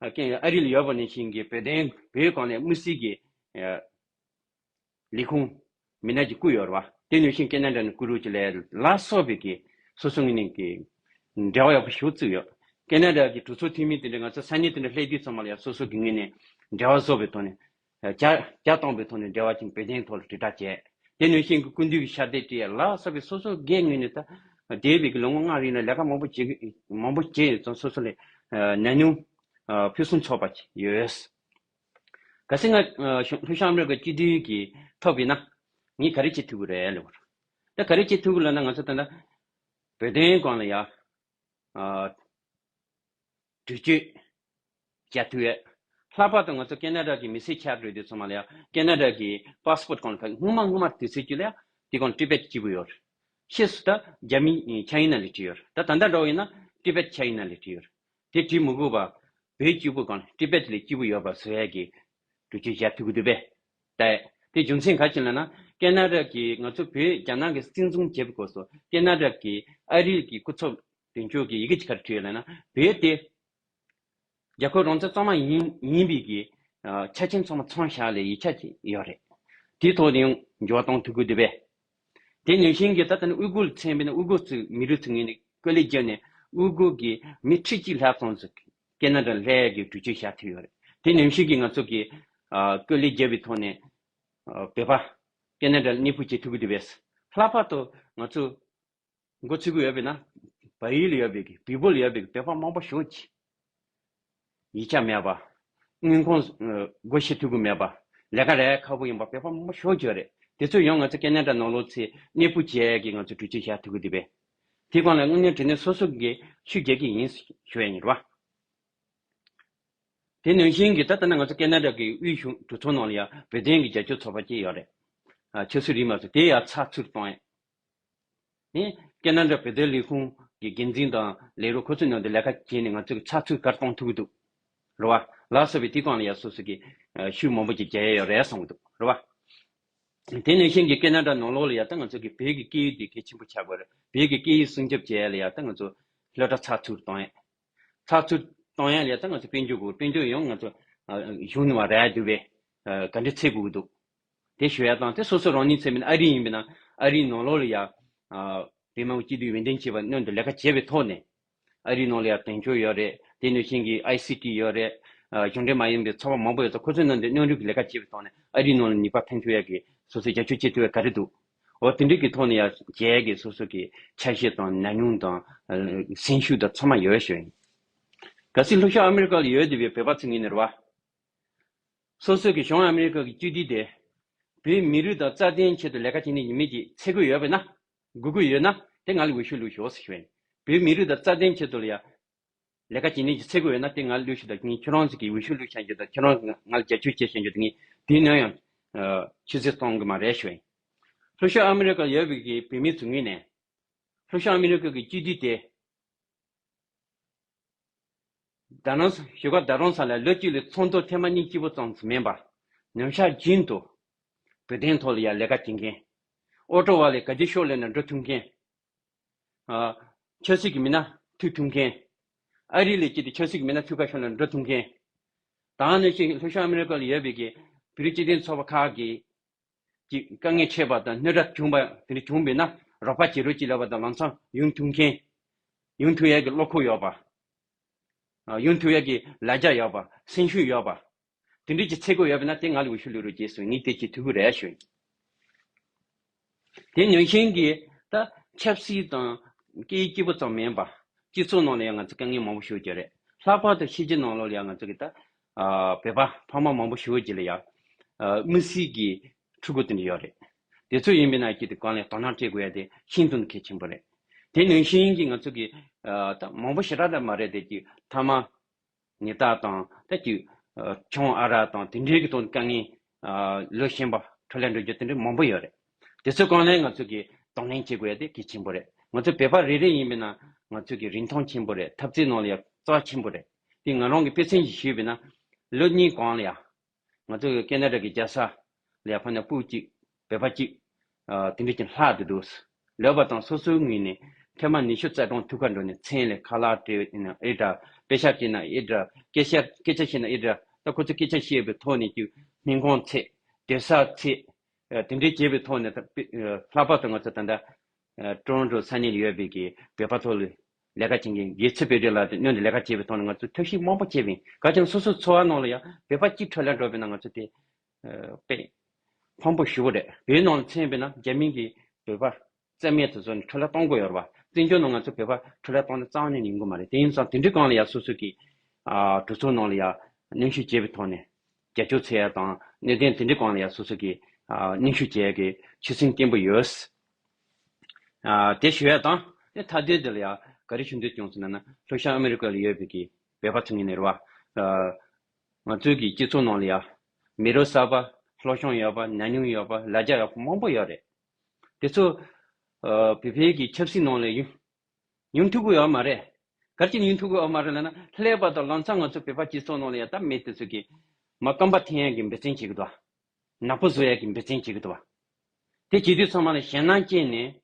ཨ་ཨ་རི་ལ་ཡོད་པ་ནང་བཞིན་གྱི་བོད་དོན་བོད་སྒང་ལ་དམིགས་བསལ་གྱི་ལས་ཁུངས་མི་སྣ་ཅིག་བསྐོས་ཡོད་རེད་བ། དེ་ནང་བཞིན་ཀེ་ན་ཌ་ནས་བསྐོ་རོགས་ཅིག་ལས་ལ་སོགས་པའི་གི་སོ་སོ་ངོས་ནས་ཀྱི་འབྲེལ་བ་ཡག་པོ་ཞིག་བཙུགས་ཡོད། ཀེ་ན་ཌ་གི་གྲོས་ཚོགས་འཐུས་མི་དེ་འདྲ་ང་ཚོ་ས་གནས་དེ་འདྲ་སླེབས་དུས་ཚང་མ་ལ་ཡང་སོ་སོ་གི་ངོས་ནས་འབྲེལ་བ་བཟོ་བའི་ཐོག་ནས་བྱ་བྱ་བཏང་བའི་ཐོག་ནས་འབྲེལ་བ་ཅིག་བོད་དོན་ཐོག་ལ་དྲིལ་བསྒྲགས་བྱས། དེ་ནང་བཞིན་གྱི་སྐུ་མདུན་གྱི་ཕྱག་དེབ་བྲིས་ལ་སོགས་པའི་སོ་སོ་སྒེར་ངོས་ནས་ད་འདས་པའི་གི་ལོ་ངོ་ལྔ་རིང་ལ་ལས་ཀ་མང་པོ་བྱེད་མང་པོ་བྱས་ཡོད་ཙང་སོ་སོ་ལ་ཨ་ཉམས་མྱོང་ཨ་ཕུན་སུམ་ཚོགས་པ་ཅིག་ཡོད། གལ་སྲིད་ང་ཨ་ལྷོ་ཤར་ཨ་མི་རི་ཀ་སྤྱི་འཐུས་ཀྱི་ཐོབ་ཡིན་ན་ངས་ག་རེ་བྱེད་ཐུབ་ཀྱི་རེད་ལབ་པ། ད་ག་རེ་བྱེད་ཐུབ་ཀྱི་ལབ་ན་ང་ཚོ་ད་ལྟ་བོད་དོན་སྒང་ལ་ཡ་ཨ་གྲོས་ཆོད་བྱ་ཐུབ་ཡོད། ལྷག་པར་དུ་ང་ཚོ་ཁེ་ན་ཌ་གི་མི་སེར་ཆགས་འགྲོ་དུས་ཚང་མ་ལ་ཡང་ཁེ་ན་ཌ་གི་པ་སི་པོར་ཊི་གང་ལ་ཕར་སྔོན་མ་སྔོན་མ་དུས་ཚོད་ཅིག་ལ་ཡང་དེ་གང་ཊི་བེ་ཊི་གཅིག་པུ་ཡོད་རེད། ཕྱིས་སུ་ད་རྒྱ་མི་ཆའི་ན་ལ་བྲིས་ཡོད་རེད། ད་ད་ལྟ་འདྲ་བོ་ཡིན་ན་ཊི་བེ་ཊི་ཆའི་ན་ལ་བྲིས་ཡོད་རེད། དེ་བྲིས་མི་དགོས་པ་བོད་གཅིག་པུ་གང་ཊི་བེ་ཊི་ལ་གཅིག་པུ་ཡོད་པ་བཟོ་ཡས་ཀྱི་གྲོས་ཆོད་བཞག་ཐུབ་ཀྱི་འདུག་པས། ད་དེ་རྒྱུ་མཚན་ག་ཅི་ལབ་ན་ཁེ་ན་ཌ་གི་ང་ཚོ་བོད་རྒྱ་ནག་གི་བཙན་བཟུང་བྱས་པའི་སྐབས་སུ་ཁེ་ན་ཌ་གི་ཨ་རི་གི་སྐུ་ཚབ་དོན་གཅོད་ཀྱིས་ཡི་གེ་ཅིག་ག་རེ་བྲིས་ཡོད་ལབ་ན། བོད་དེ་རྒྱ་གར་རང་བཙན་གཙང་མ་ཡིན་ཡིན་པའི་གི་ཨ་ཆ་རྐྱེན་ཚང་མ་ཚང་བཞག་ལས་ཡིག་ཆ་ཅིག་ཡོད་རེད། དེའི་ཐོག་ནས་ཡང་འགྱུར་བ་གཏོང་ཐུབ་ཀྱི་འདུག་པས། དེ་ནང་བཞིན་གྱི་ད་ལྟ་ནི་ཨུ་གུར་ཚན་པས་ནི་ཨུ་གུར་ཚོའི་མི་རིགས་ཚོའི་ངོས་ནས་སྐུ་ལས་བརྒྱབ་ནས་ཨུ་གུར་གྱི་མི་ཁྲི་གཅིག་ལྷག་ཙམ་ཞིག་ཁེ་ན་ཌ་སླེབས་ཡག་གི་གྲོས་ཆོད་བཞག་ཐུབ་ཡོད་རེད། དེ་ནང་བཞིན་གྱི་ང་ཚོ་གི་ཨ་སྐུ་ལས་བརྒྱབ་པའི་ཐོག་ནས་ཨ་བོད་པ་ཁེ་ན་ཌ་ལ་གནས་སྤོ་བྱེད་ཐུབ་ཀྱི་འདུག་པས། ལྷག་པར་དུ་ང་ཚོ་མགོ་ཚོས་ཀྱི་ཡོད་པས་ན། བལ་ཡུལ་ལ་ཡོད་པའི་གི་བལ་པོ་ལ་ཡོད་པའི་གི་བོད་པ་མང་པོ་ཞེ་པོ་ཅིག་ཡིག་ཆ་མེད་པ། དངུལ་ཁང་ཨ་སྒོ་ཕྱེ་ཐུབ་ཀྱི་མེད་པ། ལས་ཀ་རག་ཡ་ཁག་པོ་ཡིན་པ་བོད་པ་མང་པོ་ཞེ་པོ་ཅིག་ཡོད་རེད། དེ་ཚོ་ཡང་ང་ཚོ་ཁེ་ན་ཌ་ནང་ལོགས་ཚུར་གནས་སྤོ་བྱེད་ཡ་གི་ང་ཚོ་གྲོས་ཆོད་བཞག་ཐུབ་ཀྱི་འདུག་པས། དེ་སྒང་ལ་དངོས་གནས་དྲང་གནས་སོ་སོ་གི་ཤུགས་རྒྱག་གི་ཡིན་ཞུ་ཡ་ཡིན་རེད་བ། དེ་ནང་བཞིན་གྱི་ད་ལྟ་ན་ང་ཚོ་ཁེ་ན་ཌ་གི་དབུས་གཞུང་གྲོས་ཚོགས་ནང་ལ་ཡང་བོད་དོན་གྱི་རྒྱབ་སྐྱོར་ཚོགས་པ་ཅིག་ཡོད་རེད། ཨ་ཆབ་སྲིད་རིས་མ་སོགས་དེ་ཡང་ཚགས་ཚུད་གཏོང་ཡས། ནི་ཁེ་ན་ཌ་བོད་དོན་ལས་ཁུངས་ཀྱི་འགན་འཛིན་དང་ལས་རོགས་ཁོ་ཚོའི་ནང་དུ་ལས་ཀ་བྱས་ནས་ང་ཚོ་གི་ཚགས་ཚུད་ག་རེ་གཏོང་ཐུབ་ཀྱི་འདུག་རེད་བ། ལ་སོགས་པའི་དེ་སྒང་ལ་ཡང་སོ་སོ་གི་ཨ་ཤུགས་མང་པོ་ཅིག་རྒྱག་ཡས་ཡོད་རེད་བསམ་གྱི་འདུག་རེད་བ། དེ་ནང་བཞིན་གྱི་ཁེ་ན་ཌ་ནང་ལོགས་ལ་ཡང་ད་ང་ཚོ་གི་བོད་ཀྱི་སྐད་ཡིག་དེ་གལ་ཆེན་པོ་ཆགས་དགོས་རེད། བོད་ཀྱི་སྐད་ཡིག་སྲུང་སྐྱོབ་བྱེད་ཡ་ལ་ཡང་ད་ང་ཚོ་སློབ་གྲྭ་ཚགས་ཚུད་གཏོང་ཡས། ཚགས་ཚུད་གཏོང་ཡ་ལ་ཡང་ད་ང་ཚོ་དཔལ་འབྱོར་དགོས། དཔལ་འབྱོར་ཡང་ང་ཚོ་ཨ་གཞུང་ནས་མར་རག་འདུག་པས། ཨ་ག་འདྲ་འཚོལ་དགོས་ཀྱི་འདུག་དེ་ཞུ་ཡ་དང་། དེ་སོ་སོ་རང་ཉིད་ཚོ་མིན་ཨ་རི་ཡིན་པས་ན་ཨ་རིའི་ནང་ལོགས་ལ་ཡ་ཨ་བོད་མི་སྤྱི་འཐུས་འོས་འདེམས་བྱས་པ་སྔོན་དུ་ལས་ཀ་བྱས་པའི་ཐོག་ནས་ཨ་རིའི་ནང་ལ་ཡ་དོན་གཅོད་ཡོད་རེད། དེ་ནང་བཞིན་གྱི་ཨའི་སི་ཊི་ཡོད་རེད། ཨ་གཞུང་འབྲེལ་མ་ཡིན་པའི་ཚོགས་པ་མང་པོ་ཡོད་ཙང་ཁོ་ཚོའི་ནང་དུ་སྔོན་འགྲོ་གི་ལས་ཀ་བྱས་པའི་ཐོག་ནས་ཨ་རིའི་ནང་ལ་ནུས་པ་ཐོན་ཐུབ་ཡ་གི་སོ་སོའི་རྒྱབ་སྐྱོར་བྱེད་ཐུབ་ཡ་ག་རེ་འདུག་འོ་དེ་འདྲའི་གི་ཐོག་ནས་ཡ་རྒྱལ་གྱི་སོ་སོ་གི་ཆ་ཤས་དང་ཉམས་མྱོང་དང་ཨ་སེམས་ཤུགས་དང་ཚང་མ་ཡོད་ཞུ་ཡིན། གལ་སྲིད་ལྷོ་ཤར་ཨ་མི་རི་ཀ་ལ་ཡོད་བསྡད་པའི་བོད་པ་ཚོ་ངོས་ནས་རེད་བ། སོ་སོ་གི་བྱང་ཨ་མི་རི་ཀ་གི་སྤྱི་འཐུས་དེ་བོད་མི་རིགས་དང་རྩ་དོན་ཆེད་དུ་ལས་ཀ་བྱེད་མཁན་གྱི་མི་ཅིག་འཚོལ་གྱི་ཡོད་པས་ན། དགོས་ཀྱི་ཡོད་ན་དེ་ང་ལ་འོས་ཤོག་བླུགས་ཤོག་ཟེར་ཞུ་ཡིན། བོད་མི་རིགས་དང་རྩ་དོན་ཆེད་དུ་ལ་ཡ་ལས་ཀ་བྱེད་མཁན་ཅིག་འཚོལ་གྱི་ཡོད་ན་དེ་ང་ལ་བླུགས་ཤོག་དང་། ངས་ཁྱེད་རང་ཚོ་གི་འོས་ཤོག་བླུགས་བྱས་ཡོད་དང་། ཁྱེད་རང་ང་ལ་རྒྱབ་སྐྱོར་བྱས་བྱས་ཡོད་དང་། ངས་དེའི་ནང་ཡང་ཨ་ཆུད་ཟོས་གཏོང་གི་མ་རེད་ཞུ་ཡིན། ལྷོ་ཤར་ཨ་མི་རི་ཀར་ཡོད་པའི་གི་བོད་མི་ཚོ་ངོས་ནས་ལྷོ་ཤར་ཨ་མི་རི་ཀ་གི་སྤྱི་འཐུས་དེ་ད་རང་ས་བཞུགས་སྒར་རྡ་རམ་ས་ལ་ལོ་གཅིག་ལ་ཚོགས་འདུ་ཐེངས་མ་གཉིས་གཅིག་པོ་ཙམ་མིན་པར་ཉམས་ཆག་རྒྱུན་དུ་བོད་དོན་ཐོག་ལ་ཡང་ལས་ཀ་བྱེད་མཁན། ཨོ་ཊ་ཝ་ལ་ག་དུས་ཤོག་ལས་ནས་འགྲོ་ཐུབ་མཁན། ཨ་ཆབ་སྲིད་ཀྱི་མི་སྣ་ཐུག་ཐུབ་མཁན། ཨ་རི་ལ་སྐྱིད་དུ་ཆབ་སྲིད་ཀྱི་མི་སྣ་ཐུག་ཁ་ཤོར་ནས་འགྲོ་ཐུབ་མཁན། ད་ནང་བཞིན་ལྷོ་ཤར་ཨ་མི་རི་ཀ་ལ་ཡོད་པའི་གི་བོད་རིགས་སྤྱི་མཐུན་ཚོགས་པ་ཁག་གི་ཀྱི་དཀའ་ངལ་འཕྲད་པ་དང་གནོད་འཚེ་བྱུང་བ་དེ་འདྲ་བྱུང་བས་ན་རོགས་པ་བྱེད་རོགས་གྱིས་ལབ་པ་དང་ལམ་སང་ཡོང་ཐུབ་མཁན། ཡོང་ཐུབ་ཡས་ཀྱི་བློ་ཁོག་ཡོད་པ། ཨ་ཡོང་ཐུབ་ཡས་ཀྱི་ལ་རྒྱ་ཡོད་པ། སེམས་ཤུགས་ཡོད་པ། དེ་འདྲ་ཅིག་འཚོལ་དགོས་ཡོད་པས་ན་དེ་ང་ལ་འོས་ཤོག་བླུགས་རོགས་བྱེད་ཟེར་ངས་དེ་ཅིག་ཐུག་གི་རེད་ཞུ། དེ་ནང་བཞིན་གྱི་ད་ཆབ་སྲིད་དང་སྐད་ཡིག་གཅིག་པོ་ཙམ་མིན་པ་སྤྱི་ཚོགས་ནང་ལ་ཡང་ང་ཚོ་དཀའ་ངལ་མང་པོ་ཞེ་པོ་ཅིག་རེད། ལྷག་པར་དུ་ཕྱི་རྒྱལ་ནང་ལོགས་ལ་ཡང་ང་ཚོ་གི་ད་ཨ་བོད་པ་ཕ་མ་མང་པོ་ཞེ་པོ་ཅིག་ལ་ཡང་ཨ་དམིགས་བསལ་གྱི་ཕྲུ་གུ་དེ་འདྲ་ཡོད་རེད། དེ་ཚོ་ཡིན་པས་ན་ཅིག་དེ་གང་ལ་དོ་སྣང་སྤྲད་དགོས་ཡ་དེ་ཤིན་ཏུ་ནས་གལ་ཆེན་པོ་རེད། དེ་ནང་བཞིན་གྱི་ང་ཚོ་གི་ཨ་ད་མང་པོ་ཞེ་དྲག་ད་མ་རེད་དེ་ཅིག་ཐ་མ་ཉི་ཟླ་དང་ད་ཅིག་ཨ་ཆུང་ཨ་རག་དང་དེ་འདྲའི་གི་ཐོག་དཀའ་ངལ་ཨ་ལོ་གཞོན་པ་འཕྲོ་ལས་འགྲོ་རྒྱུ་དེ་འདྲ་མང་པོ་ཡོད་རེད། དེ་ཚོ་གང་ལ་ང་ཚོ་གིས་གདོང་ལེན་བྱེད་དགོས་ཡ་དེ་གལ་ཆེན་པོ་རེད། ང་ཚོ་བོད་པ་རེ་རེ་ཡིན་པས་ན་ང་ཚོ་གི་རིན་ཐང་ཆེན་པོ་རེད། འཐབ་རྩོད་ནང་ལ་ཡ་རྩ་ཆེན་པོ་རེད། དེ་ང་རང་གི་དཔེ་མཚོན་ཞིག་ཞུས་པས་ན་ལོ་གཉིས་གོང་ལ་ཡ། ང་ཚོ་ཁེ་ན་ཌ་གི་རྒྱལ་ས་ལ་ཡ་ཕ་ནས་སྤུ་གཅིག་བོད་པ་གཅིག་ཨ་དེ་འདྲ་ཅིག་ལྷག་བསྡད་འདུག་ལབ་པ་དང་སོ་སོའི་ངོས་ནས་ཐེངས་མ་ཉི་ཤུ་རྩ་གྲངས་ཐུག་ག་འགྲོ་ནས་མཚན་ལ་ཁ་ལག་སྤྲད་ན་ཨེ་འདྲ། དཔེ་ཆ་བྲིས་ན་ཨེ་འདྲ། སྐད་ཆ་སྐད་ཆ་བཤད་ན་ཨེ་འདྲ། ད་ཁོ་ཚོས་སྐད་ཆ་བཤད་པའི་ཐོག་ནས་ཀྱི་སྨན་ཁང་ཚད། སྡོད་ས་ཚད། ཨ་དེ་འདྲ་བྱས་པའི་ཐོག་ནས་ད་དཔེ་ཨ་ལྷག་པར་དུ་ང་ཚོ་ད་ལྟ་ཨ་ཀྲོ་རོན་ཀྲོ་ས་གནས་ལ་ཡོད་པའི་གི་བོད་པ་ཚོ་ལ་ལས་ཀ་བྱེད་མཁན་དགེ་ཚུལ་དཔལ་སྒྲོན་ལགས་དེ་སྔོན་དུ་ལས་ཀ་བྱས་པའི་ཐོག་ནས་ང་ཚོ་ཐབས་ཤེས་མང་པོ་བྱས་པ་ཡིན། ག་ཅིག་སོ་སོའི་འཚོ་བ་ནང་ལ་ཡང་བོད་པ་གཅིག་འཕྲོ་བརླག་འགྲོ་བས་ན་ང་ཚོ་དེ་ཨ་དཔེ་ ཕངས་པོ་ཞེ་པོ་རེད། བོད་ནང་ལ་མཚོན་པ་ཡིན་ན་རྒྱ་མི་གིས་བོད་པ་རྩ་མེད་དུ་བཟོས་ནས་འཕྲོ་བརླག་གཏོང་གི་ཡོད་རེད་བ། བཙན་བྱོལ་ནང་ང་ཚོ་བོད་པ་འཕྲོ་བརླག་གཏོང་ན་རྩ་བ་ནས་ཡིན་གྱི་མ་རེད། དེ་ཡིན་ཙང་དེ་འདྲའི་སྒང་ལ་ཡ་སོ་སོ་གི་ཨ་གྲོས་ཚོགས་ནང་ལ་ཡ་མཉམ་ཞུགས་བྱས་པའི་ཐོག་ནས་རྒྱབ་སྐྱོར་འཚོལ་ཡ་དང་གནད་དོན་དེ་འདྲའི་སྒང་ལ་ཡ་སོ་སོ་གི་ཨ་མཉམ་ཞུགས་བྱེད་ཡ་གི་ཆོད་སེམས་བརྟན་པོ་ཡོད། ཨ་དེ་ཞུ་ཡ་དང་། དེ་མཐའ་དོན་དེ་ལ་ཡ་ག་རེ་ཞུ་འདོད་བྱུང་ཟེར་ན་ན། ལྷོ་ཤར་ཨ་མི་རི་ཀ་ལ་ཡོད་པའི་གི་བོད་པ་ཚོ་ངོས་ནས་རེད་བ། ཨ་ང་ཚོའི་གི་སྤྱི་ཚོགས་ནང་ལ་ཡ་མི་རབས་གསར་པ། སློབ་སྦྱོང་ཡོད་པ། ཉམས་མྱོང་ཡོད་པ། ལ་རྒྱ་ཡོད་པ་མང་པོ་ཡོད་རེད། དེ་ཚོ་ཨ་བོད་པའི་གི་ཆབ་སྲིད་ནང་ལ་ཡོང་ཡོང་ཐུབ་ཀྱི་ཡོད་མ་རེད། ག་རེ་བྱས་ནས་ཡོང་ཐུབ་ཀྱི་ཡོད་མ་རེད་ལབ་ན། ཀླད་པ་དང་ལམ་སང་ང་ཚོ་བོད་པ་སྤྱི་ཚོགས་ནང་ལ་ཡ་ད་མི་དེ་ཚོ་གི་མ་རྐང་པ་འཐེན་ཡ་གི་འབད་བརྩོན་བྱེད་ཀྱི་འདུག་བ། ནག་པོ་བཟོ་ཡ་གི་འབད་བརྩོན་བྱེད་ཀྱི་འདུག་བ། དེ་བྱེད་དུས་ཚང་མ་ལ་ཞེད་སྣང་སྐྱེས་ནས་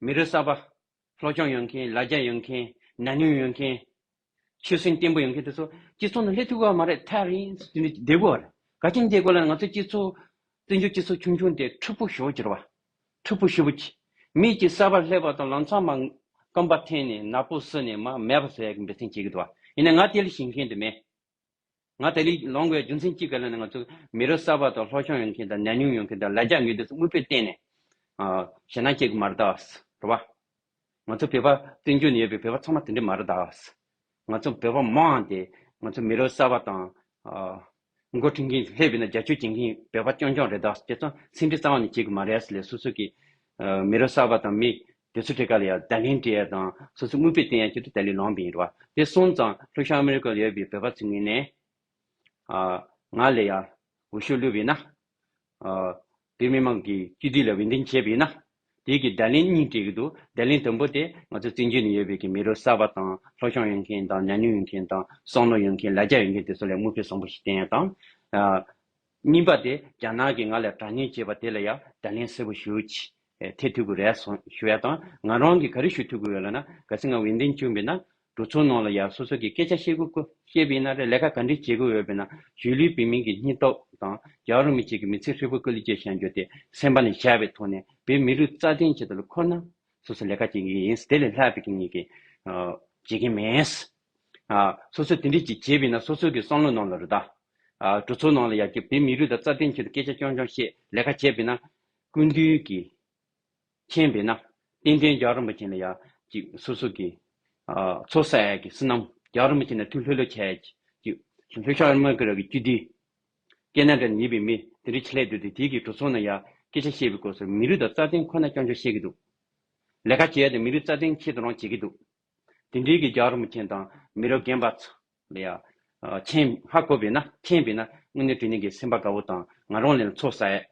མི་རབས་གསར་པ། སློབ་སྦྱོང་ཡོད་མཁན། ལ་རྒྱ་ཡོད་མཁན། ཉམས་མྱོང་ཡོད་མཁན། ཆོད་སེམས་བརྟན་པོ་ཡོད་མཁན་དེ་ཚོ་སྤྱི་ཚོགས་ནང་སླེབས་ཐུབ་ཀྱི་ཡོད་མ་རེད། ཐག་རིང་དུ་ནས་བསྡད་དགོས་པ་རེད། ག་རེ་བྱས་ནས་བསྡད་དགོས་ལབ་ན། ང་ཚོ་སྤྱི་ཚོགས་བཙན་བྱོལ་སྤྱི་ཚོགས་ཆུང་ཆུང་དེ་འཁྲུག་པོ་ཞེ་པོ་ཅིག་རེད་བ། འཁྲུག་པོ་ཞེ་པོ་ཅིག་མི་གཅིག་གསར་པ་སླེབས་པ་དང་ལམ་སང་མར་རྐང་པ་འཐེན་ནས་ནག་པོ་བཟོས་ནས་མར་མེད་པ་བཟོ་ཡ་གི་འབད་བརྩོན་བྱེད་ཀྱི་འདུག་བ། ཡིན་ནའི་ང་དེ་ལ་ཞེན་མཁན་དེ་མེད། ང་དེ་ལ་ལངས་དགོས་རྒྱུ་མཚན་གཅིག་ག་རེ་ལབ་ན། ང་ཚོ་མི་རབས་གསར་པ་དང་སློབ་སྦྱོང་ཡོད་མཁན་དང་ཉམས་མྱོང་ཡོད་མཁན་དང་ལ་རྒྱ་ཡོད་མཁན་དེ་ཚོ་དམིགས་དཔེ་བསྟན་ནས་ཨ་ཞེད་སྣང་སྐྱེ་གི་མ་རེད་ད། རེད་བ། ང་ཚོ་བོད་པ། བཙན་བྱོལ་ནས་ཡོད་པའི་བོད་པ་ཚང་མ་དེ་འདྲ་མ་རེད་ད། ང་ཚོ་བོད་པ་མང་དེ་ང་ཚོ་མི་རབས་གསར་པ་དང་ཨ་འགོ་ཁྲིད་མཁན། སླེབས་པ་ཡིན་ན་རྒྱབ་སྐྱོར་བྱེད་མཁན་བོད་པ་རྐྱང་རྐྱང་རེད་ད། དེ་ཚོ་སེམས་ཁྲལ་རྩ་བ་ནས་བྱེད་ཀྱི་མ་རེད་ཟེར་ལས། སོ་སོ་གི་ཨ་མི་རབས་གསར་པ་དང་མི་དེ་ཚོ་གྲས་ཀ་ལ་ཡ་བརྡ་ལན་སྤྲད་ཡ་དང་སོ་སོ་དམིགས་དཔེ་བསྟན་ཡ་ཆེད་དུ་ད་ལན་ལངས་པ་ཡིན། རེད་བ། དེ་སོང་ཙང་ལྷོ་ཤར་ཨ་མི་རི་ཀ་ལ་ཡོད་པའི་བོད་པ་ཚོའི་ངོས་ནས་ཨ་ང་ལ་ཡ་འོས་ཤོག་བླུགས་པ་ཡིན་ན། ཨ་བོད་མི་མང་གི་སྤྱི་འཐུས་ལ་འོས་འདེམས་བྱས་པ་ཡིན་ན། དེ་གི་བརྡ་ལན་གཉིས་སྤྲད་ཀྱི་འདུག་བརྡ་ལན་དང་པོ་དེ་ང་ཚོ་བཙན་བྱོལ་ནས་ཡོད་པའི་གི་མི་རབས་གསར་པ་དང་། སློབ་སྦྱོང་ཡོད་མཁན་དང་། ཉམས་མྱོང་ཡོད་མཁན་དང་། བསམ་བློ་ཡོད་མཁན། ལ་རྒྱ་ཡོད་མཁན་དེ་ཚོ་ལ་དམིགས་དཔེ་བཟང་པོ་ཞིག་བསྟན་ཡ་དང་། ཨ་གཉིས་པ་དེ་རྒྱ་ནག་གིས་ང་ལ་དྲག་གནོན་བྱས་པ་དེ་ལ་ཡ་བརྡ་ལན་གསལ་པོ་ཞེ་པོ་ཅིག་ཨེ་ཐེབས་ཐུབ་ཀྱི་རེད་གསུངས་ཞུ་ཡ་དང་། ང་རང་གིས་ག་རེ་ཞུ་ཐུབ་ཀྱི་ཡོད་ལབ་ན། གལ་སྲིད་ང་འོས་འདེམས་བྱུང་བ་ཡིན་ན། གྲོས་ཚོགས་ནང་ལ་ཡ་སོ་སོ་གིས་སྐད་ཆ་བཤད་དགོས་དགོས་བཤད་པ་ཡིན་ན་རེད། ལས་ཀ་ག་འདྲས་བྱེད་དགོས་ཡོད་པ་ཡིན་ན། གཞིས་ལུས་བོད་མིའི་གི་སྙིང་སྟོབས་དང་རྒྱལ་བ་རིན་པོ་ཆེ་གི་མི་ཚེ་ཧྲིལ་པོ་བཀོད་ལས་བྱས་བཞག་རྒྱུ་དེ་སེམས་པ་ནས་བཞག་པའི་ཐོག་ནས། བོད་མི་རིགས་རྩ་དོན་ཆེད་དུ་ལ་ཁོ་ན་སོ་སོ་ལས་ཀ་བྱེད་ཀྱི་ཡིན། དེ་ལས་ལྷག་པའི་གི་ངེད་ཀྱིས་ཨ་བྱེད་ཀྱི་མེད། ཨ་སོ་སོ་དེ་འདྲས་ཅིག་བྱས་པ་ཡིན་ན། སོ་སོ་གི་བསམ་བློ་ནང་ལ་རེད་ད། ཨ་གྲོས་ཚོགས་ནང་ལ་ཡ་གི་བོད་མི་རིགས་དང་རྩ་དོན་ཆེད་དུ་སྐད་ཆ་རྐྱང་རྐྱང་བཤད། ལས་ཀ་བྱས་པ་ཡིན་ན། སྐུ་མདུན་གྱི་མཁྱེན་པ་ཡིན་ན། ཏན་ཏན་རྒྱལ་བ་རིན་པོ་ཆེ་ལ་ཡ་ཅིག་སོ་སོ་གི་ཨ་ཚོགས་བསགས་ཡ་གི་བསོད་ནམས། རྒྱལ་བ་རིན་པོ་ཆེ་ནས་ཐུགས་ལྷོད་ལྷོད་བྱས་ཡ་ཅིག་ལྷོ་ཤར་ཨ་མི་རི་ཀ་གི་སྤྱི་འཐུས། ཀེ་ན་ཌ་ནས་ཡིན་པའི་མི་དེ་འདྲ་ཆེད་ལས་འདུག་སྟེ། དེ་གི་གྲོས་ཚོགས་ནང་ཡ་སྐད་ཆ་བཤད་པའི་སྐབས་སུ་མི་རིགས་དང་རྩ་དོན་ཁོ་ན་རྐྱང་རྐྱང་བཤད་ཀྱི་འདུག་ལས་ཀ་བྱས་ཏེ་མི་རིགས་རྩ་དོན་ཆེད་དུ་རང་བྱེད་ཀྱི་འདུག་དེ་འདྲའི་གི་རྒྱལ་བ་རིན་པོ་ཆེ་དང་མི་རབས་རྒན་པ་ཚོ་ལ་ཡ་ཨ་མཁྱེན། ཧ་གོ་བས་ན། མཁྱེན་པས་ན། དངོས་གནས་དྲང་གནས་ཀྱི་སེམས་པ་དགའ་བོ་དང་། ང་རང་ལ་ཚོགས་བསགས་ཡས།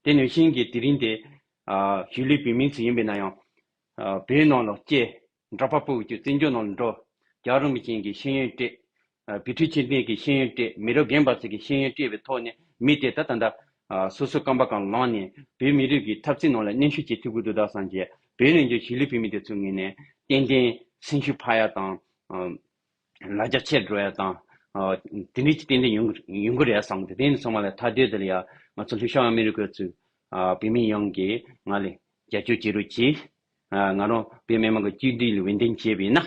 དེ་ནང་བཞིན་གྱི་དེ་རིང་དེ་ཨ་གཞིས་ལུས་བོད་མི་ཚོ་ཡིན་པས་ན་ཡང་། ཨ་བོད་ནང་ལ་སྐྱེས། འབྲོག་པ་སྤོ་གི་བཙན་བྱོལ་ནང་ལ་འགྲོ། རྒྱལ་བ་རིན་པོ་ཆེ་གི་ཤེས་ཡོན་སྤྲད། ཨ་བོད་ཕྲུག་ཆེ་འབྲིང་གི་ཤེས་ཡོན་སྤྲད། མི་རབས་རྒན་པ་ཚོ་གི་ཤེས་ཡོན་སྤྲད་པའི་ཐོག་ནས་མི་དེ་ད་ད་ལྟ་ཨ་སོ་སོའི་རྐང་པ་སྒང་ལངས་ནས་བོད་མི་རིགས་ཀྱི་འཐབ་རྩོད་ནང་ལ་མཉམ་ཞུགས་བྱེད་ཐུབ་ཀྱི་འདུག་ད་བསམ་བྱས། བོད་ནང་གི་གཞིས་ལུས་བོད་མི་དེ་ཚོའི་ངོས་ནས་ཏན་ཏན་སེམས་ཤུགས་འཕར་ཡ་དང་། ཨ་ལ་རྒྱ་ཆེར་འགྲོ་ཡ་དང་། ཨ་དེ་འདྲའི་ཅིག་ཏན་ཏན་ཡོང་གི་ཡོང་གི་རེད་བསམ་གི་འདུག་དེ་ནས་ཚང་མ་ལ་མཐའ་དོན་དེ་ལ་ཡ་ང་ཚོ་ལྷོ་ཤར་ཨ་མི་རི་ཀ་ཚོའི་ཨ་བོད་མི་ཡོངས་ཀྱིས་ང་ལ་རྒྱབ་སྐྱོར་བྱེད་རོགས་གྱིས། ཨ་ང་རང་བོད་མི་མང་གི་སྤྱི་འཐུས་ལ་འོས་འདེམས་བྱས་པ་ཡིན་ན།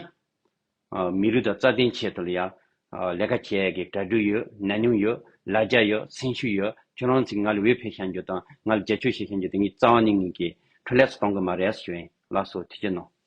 ཨ་མི་རིགས་དང་རྩ་དོན་ཆེད་དུ་ལ་ཡ་ཨ་ལས་ཀ་བྱེད་ཡ་གི་གྲ་སྒྲིག་ཡོད། ཉམས་མྱོང་ཡོད། ལ་རྒྱ་ཡོད། སེམས་ཤུགས་ཡོད། ཁྱོད་རང་ཚོས་ང་ལ་འོས་འཕེན་བཞག་རྒྱུ་དང་། ང་ལ་རྒྱབ་སྐྱོར་བྱེད་བཞག་རྒྱུ་དེ་ངས་རྩ་བ་ནས་ངེད་ཀྱིས་འཕྲོ་བརླག་ཙམ་གཏོང་གི་མ་རེད་ཞུ་ཡིན། ལགས་སོ། ཐུགས་རྗེ་གནང་།